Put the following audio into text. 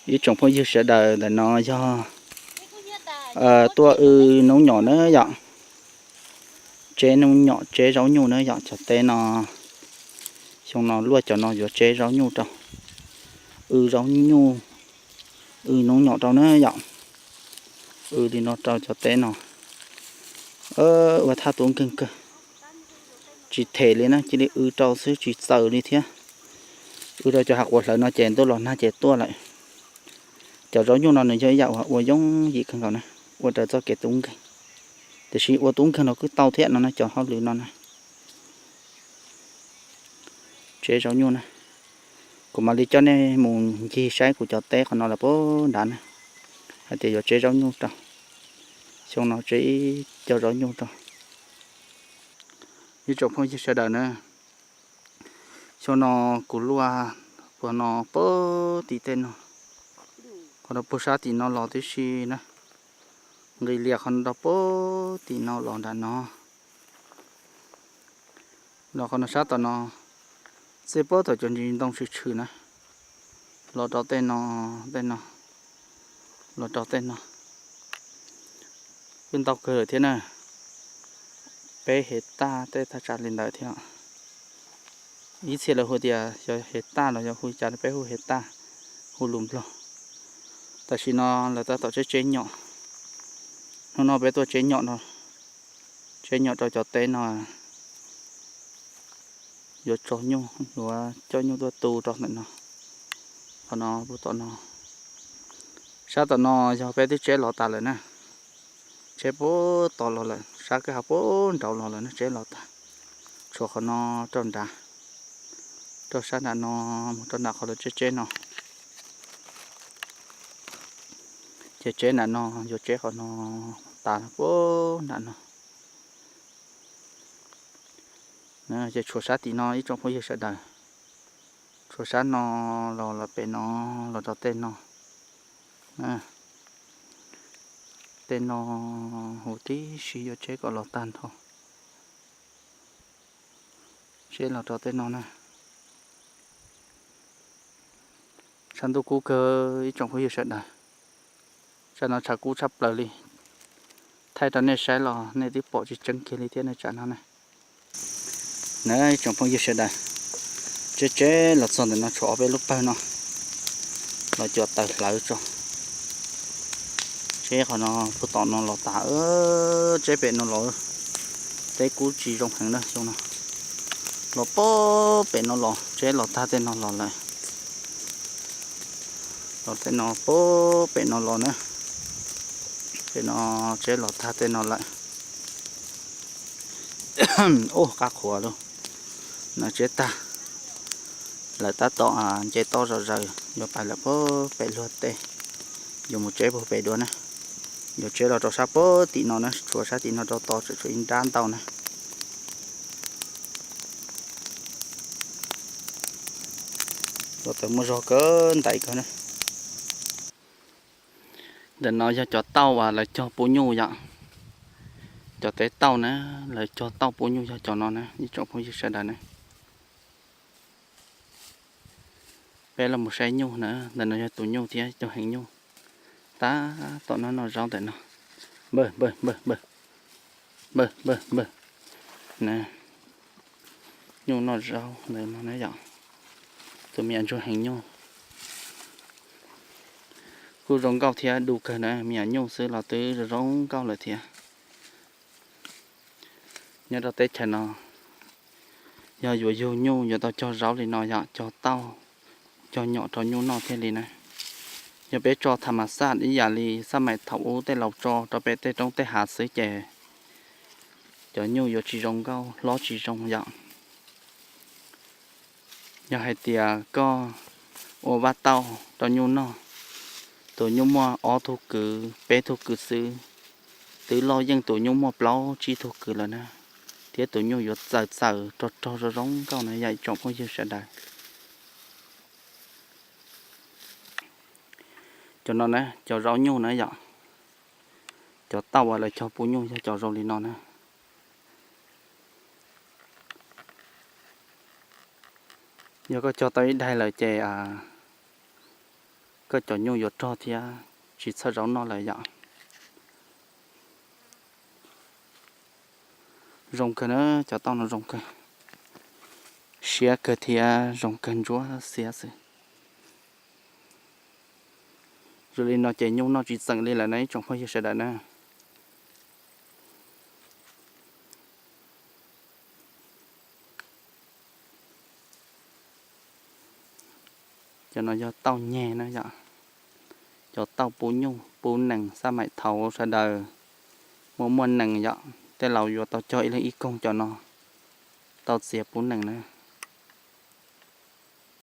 Ib tsoom phooj ywg sawv daws, ntawm no yog tuaj w noob nyom na yom. Tseb noob nyom tseb zaub nyuj na yom. Cov teb no xyoo no luaj cov no yuav tseb zaub nyuj rau, w zaub nyuj, w noob nyom rau na yom. W li no rau cov teb no. Ua thaj tub nkeeg kawg, tsis them li na, cia li w rau xwb tsis txaws li thiab. W rau cov hav quav hlawv no ces ntuj los nag ces tuaj lawm. Cov zaub nyuj no nws yog ib yam uas ua yooj yim kawg nkaus na, ua raws txoj kev tub nkeeg. Tiam sis ua tub nkeeg los kuj tau thiab no na, cov hauj lwm no na. Tseb zaub nyuj na. Kuv mam li coj nej mus ncig saib kuv cov teb qhov no lawm puag nrad na, hais tias yuav tseb zaub nyuj rau. Xyoo no tseb ib co zaub nyuj rau. Ib tsoom phooj ywg sawv daws na, xyoo no kuv luaj puag no puag tim tej no, qhov no puag sab tim no los tib si na, nqis lias qhov no rau puag tim no los nram no. Los qhov no sab tom no, txij puag tom cov ntsis ntoo tshwm tshwm na, los rau tej no, tej no, los rau tej no. Kuj ntau kawg lawm thiab na, peb hais taj tej thaj tsam li ntawd thiab. Ib txhia lawv hu tias xyov hais taj los yog hu cas, peb hu hais taj, hu lus Nplog. Tam sim no lawv tab tom tseb tseb nyom. Hnub no peb tuaj tseb nyom no, tseb nyom rau cov teb no yuav tso nyuj, yuav coj nyuj tuaj tu rau ntawm no. Qhov no puag tom no, sab tom no yog peb twb tseb los tas lawm na. Tseb puag tod los lawm, sab kwj ha puag nraud los lawm na, tseb los tas. Tshuav qhov no rau nrad, rau sab nram no mus rau nram qhov lawv tseb tseb no. Ces tseb nram no, yuav tseb qhov no tas puag nram no. Ces tshuav sab tim no ib tsoom phooj ywg sawv daws. Tshuav sab no los, los pem no, los rau tej no. Tej no huv tib si yuav tseb kom los tag nrho. Tseb los rau tej no na. Tshav ntuj kub kawg ib tsoom phooj ywg sawv daws. Tsam no tshav kub tshaj plaws li. Thaij rau nej saib los nej twb pom tsis tseeb kiag li thiab ne tsam no na. Na ib tsoom phooj ywg sawv daws, tseb tseb los txog ntawm no tshuav ob peb lub pawg no, los cuam taws hlawv tso. Tseb qhov no puag tom no los tas, tseb pem no los, teb kub tsis zoo heev na xyoo no. Los puag pem no los, tseb los tag tej no los lawm. Los tej no puag pem no los na, pem no tseb los tag tej no lawm. Ub, qab qhuav lauj, no tseb tag. Lawv tab tom nce toj zom zaws yuav pais lawm puag pem luag tej, yuav mus tseb puag pem dua na. Yuav tseb los rau sab puag tim no na, tshuav sab tim no rau tod tseem tshuav ib nrab ntau na. Los tawm muaj zog kawg ntais kawg na. Ntawm no yog cov tauj uas lawv cog pub nyuj yom. Cov teb tauj na, lawv cog tauj pub nyuj yog cov no na ib tsoom phooj ywg sawv daws na. Peb los mus saib nyuj na, ntawm no yog tus nyuj thiab cov heev nyuj. Tab tom noj noj zaub ntawm no. Npawg, npawg, npawg, npawg, npawg, npawg, npawg. Na, nyuj noj zaub ntawm no na yom. Tus me nyuam ntsuag heev nyuj. Kuj zoo nkauj thiab du kawg na, me nyuam nyuj xwb los twb zoo zoo nkauj lawm thiab. Nyob rau teb chaws no, yog yuav yug nyuj yuav tau cog zaub li no yom, cog tauj, cog nyom rau nyuj noj thiaj li na. Yog peb tso tham mas xaj ib yam li xab maim thaum ub tej laus tso rau pem tej roob tej hav xwb ces cov nyuj yuav tsis zoo nkauj, hlob tsis zoo yom. Yog hais tias koj ua vaj tauj rau nyuj noj, tus nyuj muaj ob tug kwv peb tug kwv xwb, twb loj yeej tus nyuj muaj plaub tsib tug kwv lawm na, thiab tus nyuj yuav txawm txawm rog rog zoo zoo nkauj na yom ib tsoom phooj ywg sawv daws. Cov no na cov zaub nyuj na yom, cov tauj uas lawv cog pub nyuj yog cov zoo li no na. Yog koj cog tau ib daig lawm ces Koj cov nyuj yuav rog thiab tsis txhawj zaub noj lawm yom. Zoo kawg na, cov tauj no zoo kawg, siab kawg thiab zoo kawg ntsuab xiab xwb. Zoo li no ces nyuj noj tsis txeem li lawm na ib tsoom phooj ywg sawv daws na. Cov no yog tauj nyeg na yom, cov tauj pub nyuj pub nees xab maim thaud sawv daws muaj muaj nees yom, tej laus yuav tau cog ib leeg ib koog cov no tau txiav pub nees na.